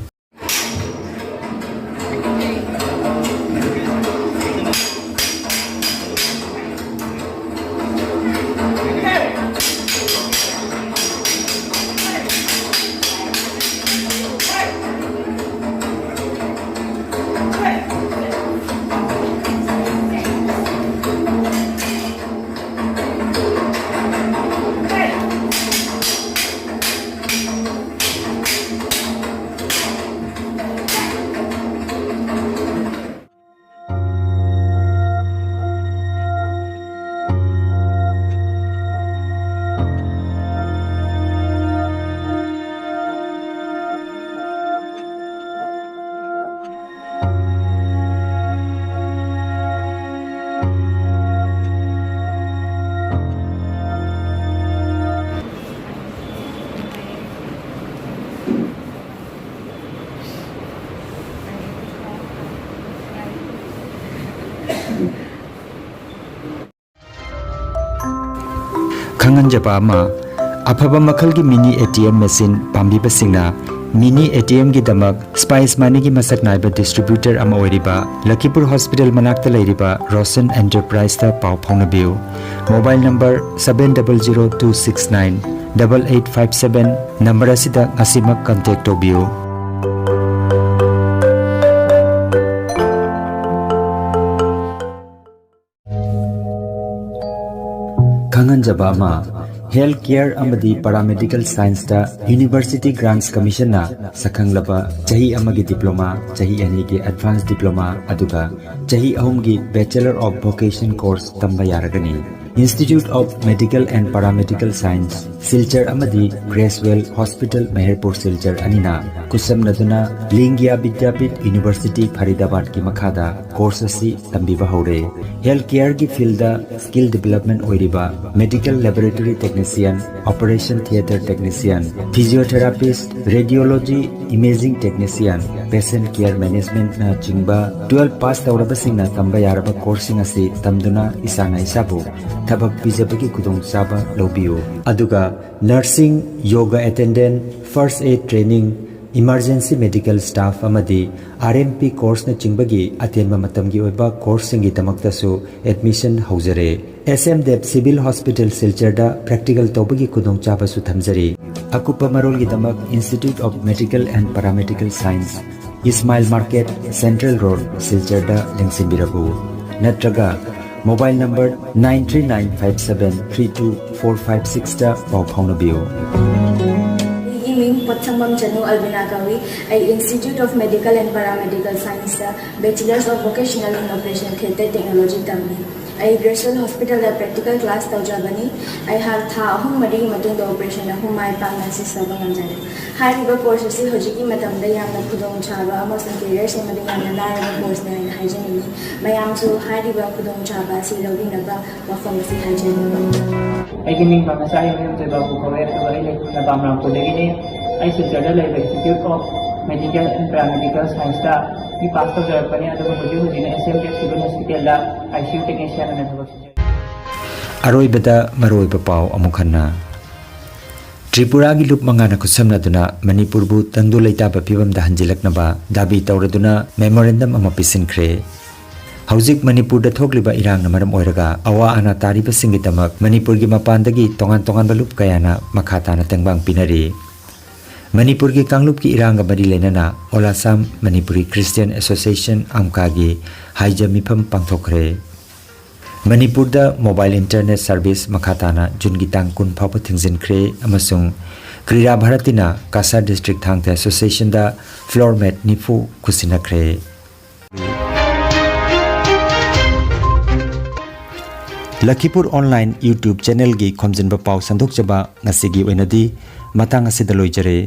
ꯈꯪꯖꯕ ꯑꯃ, ꯑꯐꯕ ꯃꯈꯜꯒꯤ mini A T M machine ꯄꯥꯝꯕꯤꯕꯁꯤꯡꯅ ꯃꯤꯅꯤ ꯑꯦ ꯇꯤ ꯑꯦꯝꯒꯤꯗꯃꯛ ꯁ꯭ꯄꯥꯏꯁ ꯃꯅꯤꯒꯤ ꯃꯁꯛ ꯅꯥꯏꯕ ꯗꯤꯁꯇ꯭ꯔꯤꯕ꯭ꯌꯨꯇꯔ ꯑꯃ ꯑꯣꯏꯔꯤꯕ ꯂꯈꯤꯄꯨꯔ ꯍꯣꯁꯄꯤꯇꯥꯜ ꯃꯅꯥꯛꯇ ꯂꯩꯔꯤꯕ ꯔꯣꯁꯟ ꯑꯦꯟꯇꯔꯄ꯭ꯔꯥꯏꯖꯇ ꯄꯥꯎ ꯐꯥꯎꯅꯕꯤꯌꯨ꯫ Mobile number seven double zero two six nine double eight five seven number ꯑꯁꯤꯗ ꯉꯁꯤꯃꯛ ꯀꯟꯇꯦꯛ ꯇꯧꯕꯤꯌꯨ꯫ ꯈꯪꯍꯟꯖꯕ ꯑꯃ, ꯍꯦꯜꯊ ꯀꯦꯌꯔ ꯑꯃꯗꯤ ꯄꯥꯔꯥꯃꯦꯗꯤꯀꯦꯜ ꯁꯥꯏꯟꯁꯇ ꯌꯨꯅꯤꯚꯔꯁꯤꯇꯤ ꯒ꯭ꯔꯥꯟꯠꯁ ꯀꯃꯤꯁꯟꯅ ꯁꯛꯈꯪꯂꯕ ꯆꯍꯤ ꯑꯃꯒꯤ ꯗꯤꯄ꯭ꯂꯣꯃꯥ, ꯆꯍꯤ ꯑꯅꯤꯒꯤ ꯑꯦꯗꯚꯥꯟꯁ ꯗꯤꯄ꯭ꯂꯣꯃꯥ, ꯑꯗꯨꯒ ꯆꯍꯤ ꯑꯍꯨꯝꯒꯤ Bachelor of Vocation course ꯇꯝꯕ ꯌꯥꯔꯒꯅꯤ꯫ Institute of Medical and Paramedical Science, Silchar ꯑꯃꯗꯤ ꯒ꯭ꯔꯦꯁꯋꯦꯜ ꯍꯣꯁꯄꯤꯇꯥꯜ ꯃꯦꯍꯔꯄꯨꯔ ꯁꯤꯜꯆꯔ ꯑꯅꯤꯅ ꯈꯨꯠꯁꯝꯅꯗꯨꯅ ꯂꯤꯡꯒ꯭ꯌꯥ ꯕꯤꯗ꯭ꯌꯥꯄꯤꯊ ꯌꯨꯅꯤꯚꯔꯁꯤꯇꯤ ꯐꯔꯤꯗꯥꯕꯥꯗꯀꯤ ꯃꯈꯥꯗ ꯀꯣꯔꯁ ꯑꯁꯤ ꯇꯝꯕꯤꯕ ꯍꯧꯔꯦ꯫ ꯍꯦꯜꯊ ꯀꯦꯌꯔꯒꯤ ꯐꯤꯜꯗ ꯁ꯭ꯀꯤꯜ ꯗꯤꯕꯦꯂꯞꯃꯦꯟ ꯑꯣꯏꯔꯤꯕ medical laboratory technician, operation theatre technician, physiotherapist, radiology, imaging technician, patient care ꯃꯦꯅꯦꯖꯃꯦꯟꯠꯅꯆꯤꯡꯕ ꯇꯨꯋꯦꯜꯐ ꯄꯥꯁ ꯇꯧꯔꯕꯁꯤꯡꯅ ꯇꯝꯕ ꯌꯥꯔꯕ ꯀꯣꯔꯁꯁꯤꯡ ꯑꯁꯤ ꯇꯝꯗꯨꯅ ꯏꯁꯥꯅ ꯏꯁꯥꯕꯨ ꯊꯕꯛ ꯄꯤꯖꯕꯒꯤ ꯈꯨꯗꯣꯡꯆꯥꯕ ꯂꯧꯕꯤꯌꯨ꯫ ꯑꯗꯨꯒ nursing, yoga attendant, first aid training, emergency medical staff ꯑꯃꯗꯤ ꯑꯥꯔ ꯑꯦꯝ ꯄꯤ ꯀꯣꯔꯁꯅꯆꯤꯡꯕꯒꯤ ꯑꯇꯦꯟꯕ ꯃꯇꯝꯒꯤ ꯑꯣꯏꯕ ꯀꯣꯔꯁꯁꯤꯡꯒꯤꯗꯃꯛꯇꯁꯨ ꯑꯦꯗꯃꯤꯁꯟ ꯍꯧꯖꯔꯦ꯫ S M Dev civil hospital ꯁꯤꯜꯆꯔꯗ ꯄ꯭ꯔꯦꯛꯇꯤꯀꯦꯜ ꯇꯧꯕꯒꯤ ꯈꯨꯗꯣꯡꯆꯥꯕꯁꯨ ꯊꯝꯖꯔꯤ꯫ ꯑꯀꯨꯞꯄ ꯃꯔꯣꯜꯒꯤꯗꯃꯛ Institute of Medical and Paramedical Science, Ismail market, central road, ꯁꯤꯜꯆꯔꯗ ꯂꯦꯡꯁꯤꯟꯕꯤꯔꯛꯎ꯫ ꯅꯠꯇ꯭ꯔꯒ mobile number nine three nine five seven three two four five sixꯇ ꯄꯥꯎ ꯐꯥꯎꯅꯕꯤꯌꯨ꯫ ꯑꯩꯒꯤ ꯃꯤꯡ ꯄꯣꯠꯁꯪꯕꯝ ꯆꯅꯨ ꯑꯜꯕꯤꯅꯥ ꯀꯧꯏ꯫ ꯑꯩ Institute of Medical and Paramedical Scienceꯇ Bachelors of Vocational in Operation Theatre Technology ꯇꯝꯃꯤ꯫ ꯑꯩ ꯒ꯭ꯔꯦꯁꯨꯋꯦꯜ ꯍꯣꯁꯄꯤꯇꯥꯜꯗ ꯄ꯭ꯔꯦꯛꯇꯤꯀꯦꯜ ꯀ꯭ꯂꯥꯁ ꯇꯧꯖꯕꯅꯤ꯫ ꯑꯩꯍꯥꯛ ꯊꯥ ꯑꯍꯨꯝ ꯃꯔꯤꯒꯤ ꯃꯇꯨꯡꯗ ꯑꯣꯄꯔꯦꯁꯟ ꯑꯍꯨꯝ ꯃꯥꯏ ꯄꯥꯛꯅ ꯑꯦꯁꯤꯁ ꯇꯧꯕ ꯉꯝꯖꯔꯦ꯫ ꯍꯥꯏꯔꯤꯕ ꯀꯣꯔꯁ ꯑꯁꯤ ꯍꯧꯖꯤꯛꯀꯤ ꯃꯇꯝꯗ ꯌꯥꯝꯅ ꯈꯨꯗꯣꯡꯆꯥꯕ ꯑꯃꯁꯨꯡ ꯀꯦꯔꯤꯌꯔ ꯁꯦꯝꯕꯗ ꯌꯥꯝꯅ ꯂꯥꯏꯔꯕ ꯀꯣꯔꯁꯅꯤ ꯍꯥꯏꯅ ꯍꯥꯏꯖꯅꯤꯡꯏ꯫ ꯃꯌꯥꯝꯁꯨ ꯍꯥꯏꯔꯤꯕ ꯈꯨꯗꯣꯡꯆꯥꯕ ꯑꯁꯤ ꯂꯧꯕꯤꯅꯕ ꯋꯥꯐꯝ ꯑꯁꯤ ꯍꯥꯏꯖꯔꯤ꯫ ꯑꯩꯒꯤ ꯃꯤꯡ ꯄꯥꯝꯅꯆꯥ ꯌꯨꯝꯊꯣꯏꯕ ꯀꯧꯋꯦ, ꯑꯗꯨꯒ ꯑꯩ ꯂꯩꯐꯝꯅ ꯕꯥꯝꯔꯥꯝꯄꯨꯔꯗꯒꯤꯅꯤ꯫ ꯑꯩ ꯁꯤꯜꯆꯔꯗ ꯂꯩꯕ Institute of Medical and Paramedical Scienceꯇ ꯕꯤ ꯄꯥꯁ ꯇꯧꯖꯔꯛꯄꯅꯤ, ꯑꯗꯨꯒ ꯍꯧꯖꯤꯛ ꯍꯧꯖꯤꯛꯅ ꯑꯦꯁ ꯑꯦꯝ ꯗꯦꯕ ꯁꯤꯚꯤꯜ ꯍꯣꯁꯄꯤꯇꯥꯜꯗ ꯑꯥꯏ ꯁꯤ ꯌꯨ ꯇꯦꯛꯅꯤꯁꯤꯌꯥꯟ ꯑꯣꯏꯅ ꯊꯕꯛ ꯁꯨꯖꯔꯤ꯫ ꯑꯔꯣꯏꯕꯗ ꯃꯔꯨꯑꯣꯏꯕ ꯄꯥꯎ ꯑꯃꯨꯛ ꯍꯟꯅ꯫ ꯇ꯭ꯔꯤꯄꯨꯔꯥꯒꯤ ꯂꯨꯞ ꯃꯉꯥꯅ ꯈꯨꯠꯁꯝꯅꯗꯨꯅ ꯃꯅꯤꯄꯨꯔꯕꯨ ꯇꯪꯗꯨ ꯂꯩꯇꯥꯕ ꯐꯤꯕꯝꯗ ꯍꯟꯖꯤꯜꯂꯛꯅꯕ ꯗꯥꯕꯤ ꯇꯧꯔꯗꯨꯅ ꯃꯦꯃꯣꯔꯦꯟꯗꯝ ꯑꯃ ꯄꯤꯁꯤꯟꯈ꯭ꯔꯦ꯫ ꯍꯧꯖꯤꯛ ꯃꯅꯤꯄꯨꯔꯗ ꯊꯣꯛꯂꯤꯕ ꯏꯔꯥꯡꯅ ꯃꯔꯝ ꯑꯣꯏꯔꯒ ꯑꯋꯥ ꯑꯅꯥ ꯇꯥꯔꯤꯕꯁꯤꯡꯒꯤꯗꯃꯛ ꯃꯅꯤꯄꯨꯔꯒꯤ ꯃꯄꯥꯟꯗꯒꯤ ꯇꯣꯉꯥꯟ ꯇꯣꯉꯥꯟꯕ ꯂꯨꯞ ꯀꯌꯥꯅ ꯃꯈꯥ ꯇꯥꯅ ꯇꯦꯡꯕꯥꯡ ꯄꯤꯅꯔꯤ꯫ ꯃꯅꯤꯄꯨꯔꯒꯤ ꯀꯥꯡꯂꯨꯞꯀꯤ ꯏꯔꯥꯡꯒ ꯃꯔꯤ ꯂꯩꯅꯅ All Assam Manipuri Christian Association, ꯑꯝꯀꯥꯒꯤ ꯍꯥꯏꯖ ꯃꯤꯐꯝ ꯄꯥꯡꯊꯣꯛꯈ꯭ꯔꯦ꯫ ꯃꯅꯤꯄꯨꯔꯗ ꯃꯣꯕꯥꯏꯜ ꯏꯟꯇꯔꯅꯦꯠ ꯁꯔꯚꯤꯁ ꯃꯈꯥ ꯇꯥꯅ ꯖꯨꯟꯒꯤ ꯇꯥꯡ ꯀꯨꯟ ꯐꯥꯎꯕ ꯊꯤꯡꯖꯤꯟꯈ꯭ꯔꯦ ꯑꯃꯁꯨꯡ ꯀ꯭ꯔꯤꯔꯥ ꯚꯥꯔꯇꯤꯅ ꯀꯁꯥꯔ ꯗꯤꯁꯇ꯭ꯔꯤꯛ ꯊꯥꯡ ꯇꯥ ꯑꯦꯁꯣꯁꯤꯌꯦꯁꯟꯗ ꯐ꯭ꯂꯣꯔ ꯃꯦꯠ ꯅꯤꯐꯨ ꯈꯨꯠꯁꯤꯟꯅꯈ꯭ꯔꯦ꯫ ꯂꯈꯤꯄꯨꯔ ꯑꯣꯟꯂꯥꯏꯟ YouTube ꯆꯦꯅꯦꯜꯒꯤ ꯈꯣꯝꯖꯤꯟꯕ ꯄꯥꯎ ꯁꯟꯗꯣꯛꯆꯕ ꯉꯁꯤꯒꯤ ꯑꯣꯏꯅꯗꯤ ꯃꯇꯥꯡ ꯑꯁꯤꯗ ꯂꯣꯏꯖꯔꯦ꯫